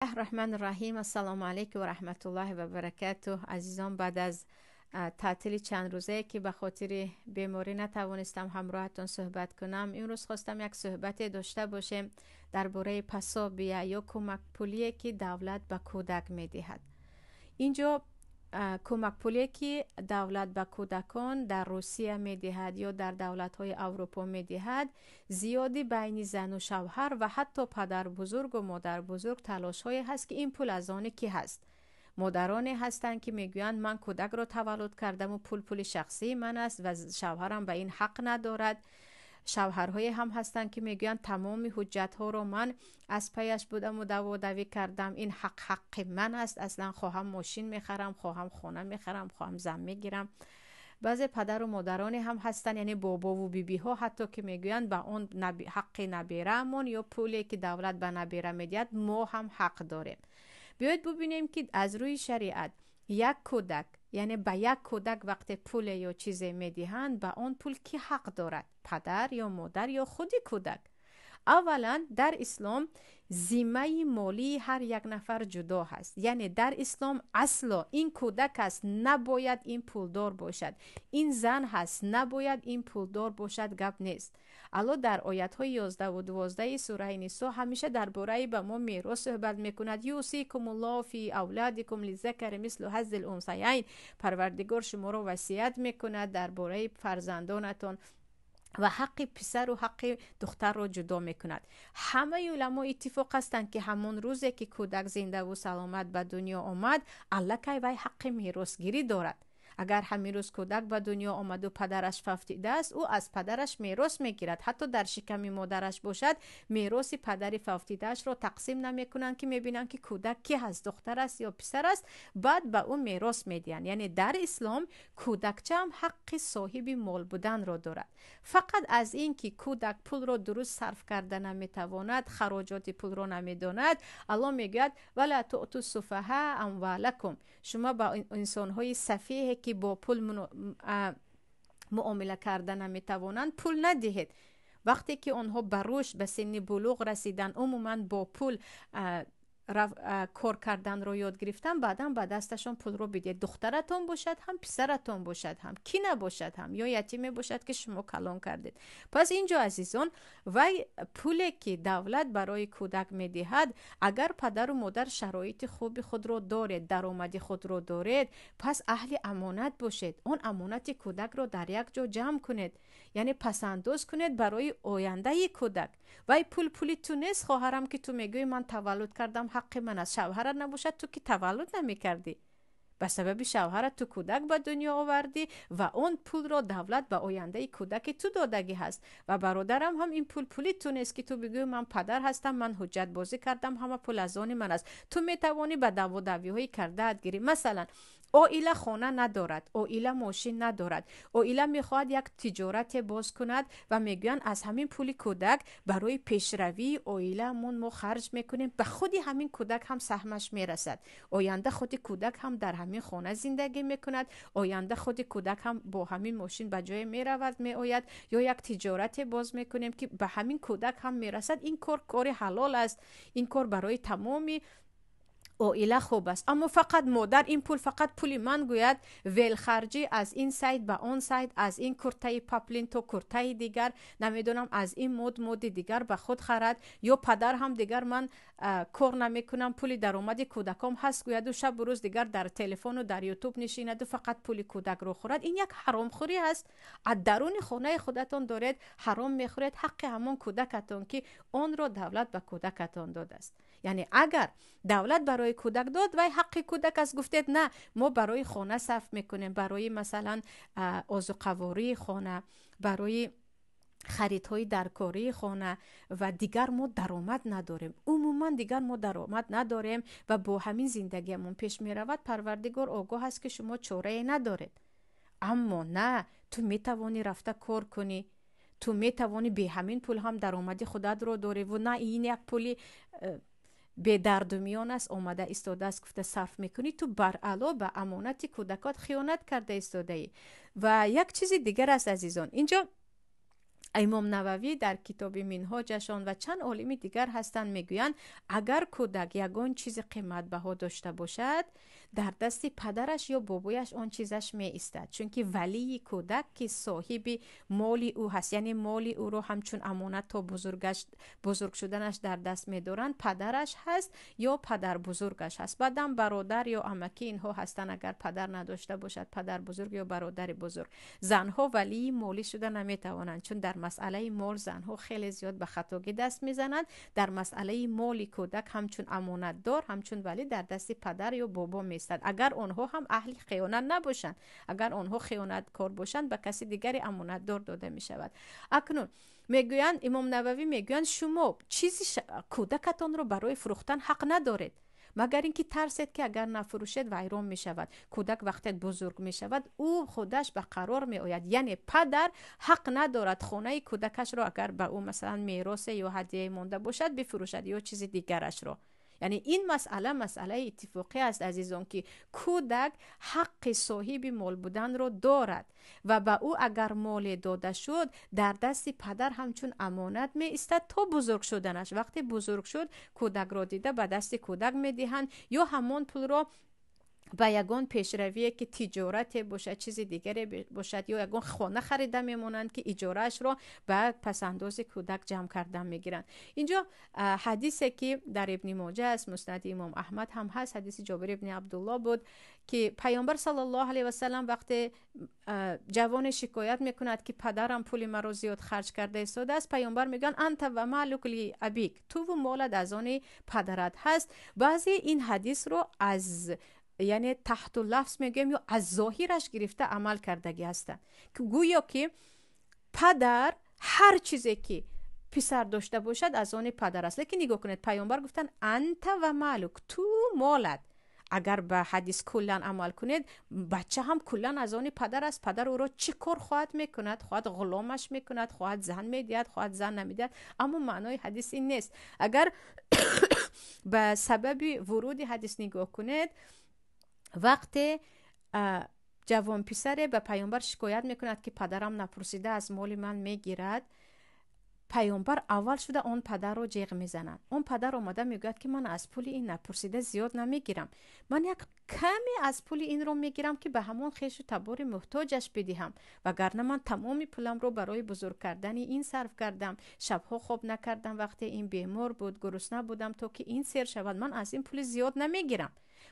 Раҳмани Раҳим. Ассалому алайкум ва раҳматуллоҳи ва баракатуҳ. Азизон, баъд аз таътили чанд рӯзае, ки ба хотири беморӣ натавонистам ҳамроҳатон суҳбат кунам, имрӯз хостам як суҳбате дошта бошем дар бораи пособия ё кӯмакпулие, ки давлат ба кӯдак медиҳад. Инҷо кӯмакпулие, ки давлат ба кӯдакон дар Русия медиҳад ё дар давлатҳои Аврупо медиҳад, зиёди байни зану шавҳар ва ҳатто падарбузургу модарбузург талошҳое ҳаст, ки ин пул аз они кӣ ҳаст. Модароне ҳастанд, ки мегӯянд, ман кӯдакро таваллуд кардаму пул пули шахсии ман аст ва шавҳарам ба ин ҳақ надорад. Шавҳарҳое ҳам ҳастанд, ки мегӯянд, тамоми ҳуҷҷатҳоро ман аз паяш будаму даводавӣ кардам, ин ҳақ ҳаққи ман аст, аслан хоҳам мошин мехарам, хоҳам хона мехарам, хоҳам зан мегирам. Баъзе падару модароне ҳам ҳастанд, яъне бобову бибиҳо ҳатто, ки мегӯянд, ба он ҳаққи набераамон ё пуле, ки давлат ба набера медиҳад, мо ҳам ҳақ дорем. Биёед бубинем, ки аз рӯи шариат як кӯдак, яъне ба як кӯдак вақте пуле ё чизе медиҳанд, ба он пул кӣ ҳақ дорад? Падар ё модар ё худи кӯдак? Аввалан, дар ислом зиммаи молии ҳар як нафар ҷудо ҳаст. Яъне дар ислом асло ин кӯдак аст, набояд ин пулдор бошад, ин зан ҳаст, набояд ин пулдор бошад, гап нест. Алло дар оятҳои 11-12-и сураи Нисо ҳамеша дар бораи ба мо мерос суҳбат мекунад. Юсикумуллоҳу фи авладикум лиззакари мислу ҳаззил унсаяйн. Парвардигор шуморо васият мекунад дар бораи фарзандонатон ва ҳаққи писару ҳаққи духтарро ҷудо мекунад. Ҳамаи уламо иттифоқ ҳастанд, ки ҳамон рӯзе, ки кӯдак зиндаву саломат ба дунё омад, аллакай вай ҳаққи меросгирӣ дорад. Агар ҳамин рӯз кӯдак ба дунё омаду падараш фавтидааст, ӯ аз падараш мерос мегирад. Ҳатто дар шиками модараш бошад, мероси падари фавтидаашро тақсим намекунанд, ки мебинанд, ки кӯдак ки ҳаст, духтар аст ё писар аст, баъд ба ӯ мерос медиҳанд. Яъне дар ислом кӯдакчаам ҳаққи соҳиби мол буданро дорад. Фақат аз ин ки кӯдак пулро дуруст сарф карда наметавонад, хароҷоти пулро намедонад, Алло мегӯяд: вала туъту суфаҳа амвалакум. Шумо ба инсонҳои сафеҳе, ки бо пул муомила карда наметавонанд, пул надиҳед. Вақте ки онҳо ба рушд, ба синни булуғ расиданд, умуман бо пул кор карданро ёд гирифтан, баъдан ба дасташон пулро бидиҳед. Духтаратон бошад ҳам, писаратон бошад ҳам, кӣ набошад ҳам, ё ятиме бошад, ки шумо калон кардед. Пас инҷо, азизон, вай пуле, ки давлат барои кӯдак медиҳад, агар падару модар шароити хуби худро доред, даромади худро доред, пас аҳли амонат бошед. Он амонати кӯдакро дар як ҷо ҷамъ кунед, яъне пасандоз кунед барои ояндаи кӯдак. Вай пул пули ту нест, хоҳарам, ки ту мегӯӣ, ман таваллуд кардам, ҳаққи ман аст. Шавҳарат набошад, ту ки таваллуд намекардӣ. Ба сабаби шавҳарат ту кӯдак ба дунё овардӣ ва он пулро давлат ба ояндаи кӯдаки ту додагӣ ҳаст. Ва бародарам ҳам, ин пул пули ту нест, ки ту бигӯӣ, ман падар ҳастам, ман ҳуҷҷатбозӣ кардам, ҳама пул аз они ман аст. Ту метавонӣ ба даводавиҳои кардаат гирӣ. Масалан, оила хона надорад, оила мошин надорад, оила мехоҳад як тиҷорате боз кунад ва мегӯянд, аз ҳамин пули кӯдак барои пешравии оилаамон мо харҷ мекунем. Ба худи ҳамин кӯдак ҳам саҳмаш мерасад. Оянда худи кӯдак ҳам дар ҳамин хона зиндагӣ мекунад, оянда худи кӯдак ҳам бо ҳамин мошин ба ҷое меравад, меояд, ё як тиҷорате боз мекунем, ки ба ҳамин кӯдак ҳам мерасад. Ин кор кори ҳалол аст, ин кор барои тамоми оила хуб аст. Аммо фақат модар ин пул фақат пули ман гӯяд, велхарҷӣ, аз ин сайт ба он сайт, аз ин куртаи паплин то куртаи дигар, намедонам, аз ин мод моди дигар ба худ харад, ё падар ҳам дигар ман кор намекунам, пули даромади кӯдаком ҳаст гӯяду шабу рӯз дигар дар телефону дар Ютуб нишинаду фақат пули кӯдакро хӯрад. Ин як ҳаромхӯрӣ аст. Аз даруни хонаи худатон доред ҳаром мехӯред, ҳаққи ҳамон кӯдакатон, ки онро давлат ба кӯдакатон додааст. Яъне агар давлат барои кӯдак дод, вай ҳаққи кӯдак аст. Гуфтед, на, мо барои хона сарф мекунем, барои, масалан, озуқавории хона, барои харидҳои даркории хона ва дигар мо даромад надорем, умуман дигар мо даромад надорем ва бо ҳамин зиндагиамон пеш меравад. Парвардигор огоҳ аст, ки шумо чорае надоред. Аммо на, ту метавонӣ рафта кор кунӣ, ту метавонӣ бе ҳамин пул ҳам даромади худатро дореву на, ин як пули бедарду миён аст, омада истодааст гуфта сарф мекунӣ, ту баръало ба амонати кӯдакот хиёнат карда истодаӣ. Ва як чизи дигар аст, азизон, инҷо Имом Нававӣ дар китоби Минҳоҷашон ва чанд олими дигар ҳастанд, мегӯянд, агар кӯдак ягон чизи қиматбаҳо дошта бошад, дар дасти падараш ё бобояш он чизаш меистад, чунки валии кӯдак, ки соҳиби моли ӯ ҳаст, яъне моли ӯро ҳамчун амонат то бузург шуданаш дар даст медоранд, падараш ҳаст ё падарбузургаш ҳаст. Баъдам бародар ё амаки инҳо ҳастанд, агар падар надошта бошад, падарбузург ё бародари бузург. Занҳо валии молӣ шуда наметавонанд, чун дар масъалаи мол занҳо хеле зиёд ба хатогӣ даст мезананд. Дар масъалаи моли кӯдак ҳамчун амонатдор, ҳамчун валӣ дар дасти падар ё бобо меистад, агар онҳо ҳам аҳли хиёнат набошанд. Агар онҳо хиёнаткор бошанд, ба каси дигаре амонатдор дода мешавад. Акнун мегӯянд, Имом Нававӣ мегӯянд, шумо чизи кӯдакатонро барои фурӯхтан ҳақ надоред, магар ин ки тарсед, ки агар нафурӯшед, вайрон мешавад. Кӯдак вақте бузург мешавад, ӯ худаш ба қарор меояд. Яъне падар ҳақ надорад хонаи кӯдакашро, агар ба ӯ, масалан, меросе ё ҳадияе монда бошад, бифурӯшад ё чизи дигарашро. Яъне ин масъала масъалаи иттифоқӣ аст, азизон, ки кӯдак ҳаққи соҳиби мол буданро дорад ва ба ӯ агар моле дода шуд, дар дасти падар ҳамчун амонат меистад то бузург шуданаш. Вақте бузург шуд, кӯдакро дида ба дасти кӯдак медиҳанд ё ҳамон пулро ба ягон пешравие, ки тиҷорате бошад, чизи дигаре бошад, ё ягон хона харида мемонанд, ки иҷораашро ба пасандози кӯдак ҷамъ кардан мегиранд. Инҷо ҳадисе, ки дар Ибни Моҷа аст, Муснади Имом Аҳмад ҳам ҳаст, ҳадиси Ҷобир ибни Абдулло буд, ки Паёмбар саллаллоҳу алайҳи васалам вақте ҷавоне шикоят мекунад, ки падарам пули маро зиёд харҷ карда истодааст, Паёмбар мегӯянд: أنت ومالك لأبيك, туву молат аз они падарат ҳаст. Баъзе ин ҳадисро аз, яъне таҳту лафз мегӯем, ё аз зоҳираш гирифта амал кардагӣ ҳастанд, гӯё ки падар ҳар чизе ки писар дошта бошад, аз они падар аст. Лекин нигоҳ кунед, Паёмбар гуфтанд: أنت ومالك, ту молат. Агар ба ҳадис куллан амал кунед, бача ҳам куллан аз они падар аст. Падар ӯро чӣ кор хоҳад мекунад, хоҳад ғуломаш мекунад, хоҳад зан медиҳад, хоҳад зан намедиҳад. Аммо маънои ҳадис ин нест. Агар ба сабаби вуруди ҳадис нигоҳ кунед, вақте ҷавонписаре ба Паёмбар шикоят мекунад, ки падарам напурсида аз моли ман мегирад, Паёмбар аввал шуда он падарро ҷеғ мезанад. Он падар омада мегӯяд, ки ман аз пули ин напурсида зиёд намегирам, ман як каме аз пули инро мегирам, ки ба ҳамон хешу табори муҳтоҷаш бидиҳам, вагарна ман тамоми пуламро барои бузург кардани ин сарф кардам, шабҳо хоб накардам, вақте ин бемор буд, гурусна будам, то ки ин сер шавад. Ман аз ин пули зиёд намегирам,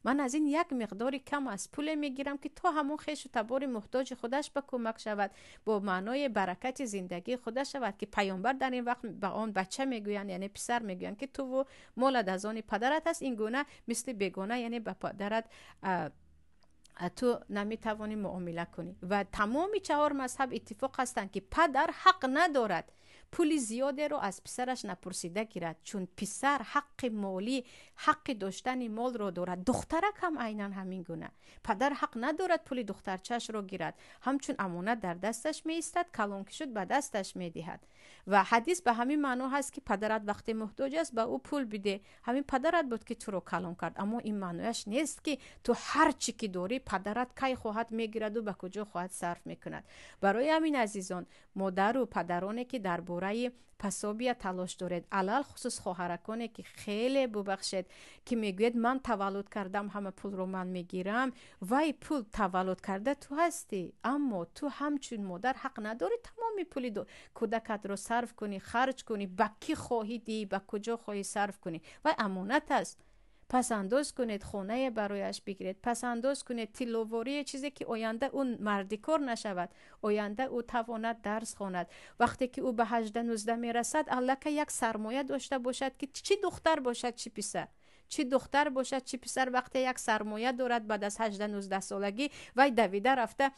ман аз ин як миқдори кам аз пуле мегирам, ки то ҳамон хешу табори муҳтоҷи худаш ба кӯмак шавад, бо маънои баракати зиндагии худаш шавад. Ки Паёмбар дар ин вақт ба он бача мегӯянд, яъне писар мегӯянд, ки туву молат аз они падарат аст, ин гуна мисли бегона, яъне ба падарат ту наметавонӣ муомила кунӣ. Ва тамоми чаҳор мазҳаб иттифоқ ҳастанд, ки падар ҳақ надорад пули зиёдеро аз писараш напурсида гирад, чун писар ҳаққи молӣ, ҳаққи доштани молро дорад. Духтарак ҳам айнан ҳамин гуна, падар ҳақ надорад пули духтарчашро гирад, ҳамчун амонат дар дасташ меистад, калон ки шуд, ба дасташ медиҳад. Ва ҳадис ба ҳамин маъно ҳаст, ки падарат вақте муҳтоҷ аст, ба ӯ пул биде, ҳамин падарат буд, ки туро калон кард. Аммо ин маънояш нест, ки ту ҳар чӣ ки дорӣ, падарат кай хоҳад мегираду ба куҷо хоҳад сарф мекунад. Барои ҳамин, азизон, модару падароне, ки дар бораи пособия талош доред, алалхусус хоҳараконе, ки хеле бубахшед, ки мегӯяд: «Ман таваллуд кардам, ҳама пулро ман мегирам». Вай пул таваллуд карда ту ҳастӣ, аммо ту ҳамчун модар ҳақ надорӣ тамоми пули кӯдакатро сарф кунӣ, харҷ кунӣ, ба кӣ хоҳӣ диҳӣ, ба куҷо хоҳӣ сарф кунӣ. Вай амонат аст. Пасандоз кунед, хонае барояш бигиред, пасандоз кунед, тилловорие, чизе, ки оянда ӯ мардикор нашавад, оянда ӯ тавонад дарс хонад. Вақте ки ӯ ба 18-19 мерасад, аллакай як сармоя дошта бошад, ки чӣ духтар бошад, чӣ писар, чӣ духтар бошад, чӣ писар, вақте як сармоя дорад баъд аз 18-19 солагӣ, вай давида рафта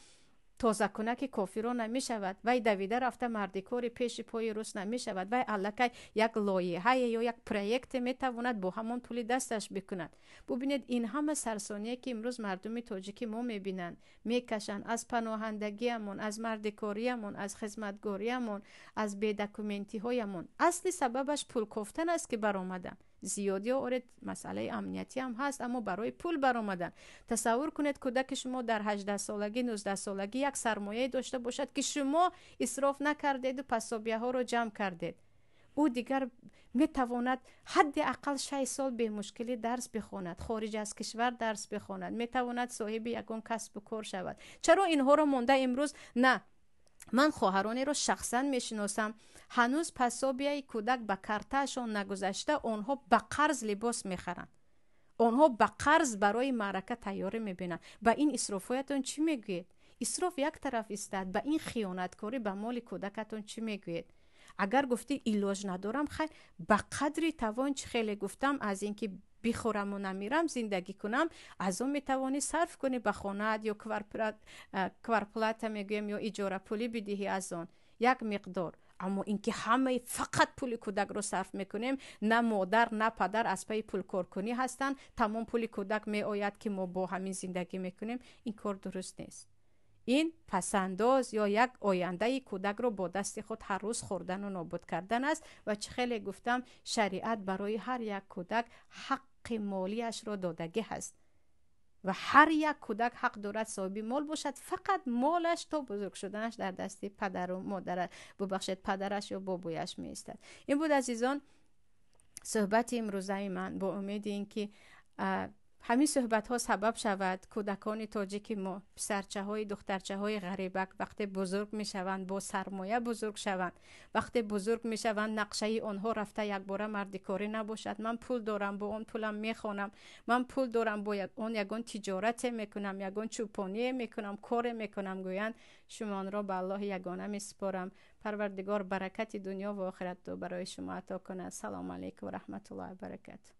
тозакунаки кофиро намешавад, вай давида рафта мардикори пеши пои рус намешавад. Вай аллакай як лоиҳае ё як проекте метавонад бо ҳамон пули дасташ бикунад. Бубинед, ин ҳама сарсоние, ки имрӯз мардуми тоҷики мо мебинанд, мекашанд, аз паноҳандагиамон, аз мардикориямон, аз хизматгориямон, аз бедокументиҳоямон, асли сабабаш пул кофтан аст, ки баромаданд. Зиёдиҳо оред, масъалаи амниятӣ ҳам ҳаст, аммо барои пул баромадан. Тасаввур кунед, кӯдаки шумо дар 18 солагӣ, 19 солагӣ як сармояе дошта бошад, ки шумо исроф накардеду пособия ҳоро ҷамъ кардед. Ӯ дигар метавонад ҳадди ақал 6 сол бемушкилӣ дарс бихонад, хориҷ аз кишвар дарс бихонад, метавонад соҳиби ягон касбу кор шавад. Чаро инҳоро монда имрӯз на? Ман хоҳаронеро шахсан мешиносам, ҳанӯз пособия и кӯдак ба картаашон нагузашта, онҳо ба қарз либос мехаранд, онҳо ба қарз барои маърака тайёрӣ мебинанд. Ба ин исрофҳоятон чӣ мегӯед? Исроф як тараф истад, ба ин хиёнаткорӣ ба моли кӯдакатон чӣ мегӯед? Агар гуфтӣ, илоҷ надорам, хайр, ба қадри тавон, чӣ хеле гуфтам, аз ин ки бихӯраму намирам зиндагӣ кунам, аз он метавонӣ сарф кунӣ ба хонаат ё кварплата мегӯем, ё иҷорапулӣ бидиҳӣ аз он як миқдор. Аммо ин ки ҳамаи фақат пули кӯдакро сарф мекунем, на модар, на падар аз пайи пулкоркунӣ ҳастанд, тамом пули кӯдак меояд, ки мо бо ҳамин зиндагӣ мекунем, ин кор дуруст нест. Ин пасандоз ё як ояндаи кӯдакро бо дасти худ ҳар рӯз хӯрдану нобуд кардан аст. Ва чӣ хеле гуфтам, шариат барои ҳар як кӯдак ҳаққи молияшро додагӣ ҳаст ва ҳар як кӯдак ҳақ дорад соҳиби мол бошад, фақат молаш то бузург шуданаш дар дасти падару модара, бубахшед, падараш ё бобояш меистад. Ин буд, азизон, суҳбати имрӯзаи ман, бо умеди ин ки ҳамин суҳбатҳо сабаб шавад, кӯдакони тоҷики мо, писарчаҳои духтарчаҳои ғарибак, вақте бузург мешаванд, бо сармоя бузург шаванд. Вақте бузург мешаванд, нақшаи онҳо рафта якбора мардикорӣ набошад. Ман пул дорам, бо он пулам мехонам, ман пул дорам, бо он ягон тиҷорате мекунам, ягон чӯпоние мекунам, коре мекунам, гӯянд. Шумонро ба Аллоҳи ягона месупорам. Парвардигор баракати дунё ва охиратро барои шумо ато кунад. Салому алайкум ва раҳматуллоҳи баракату.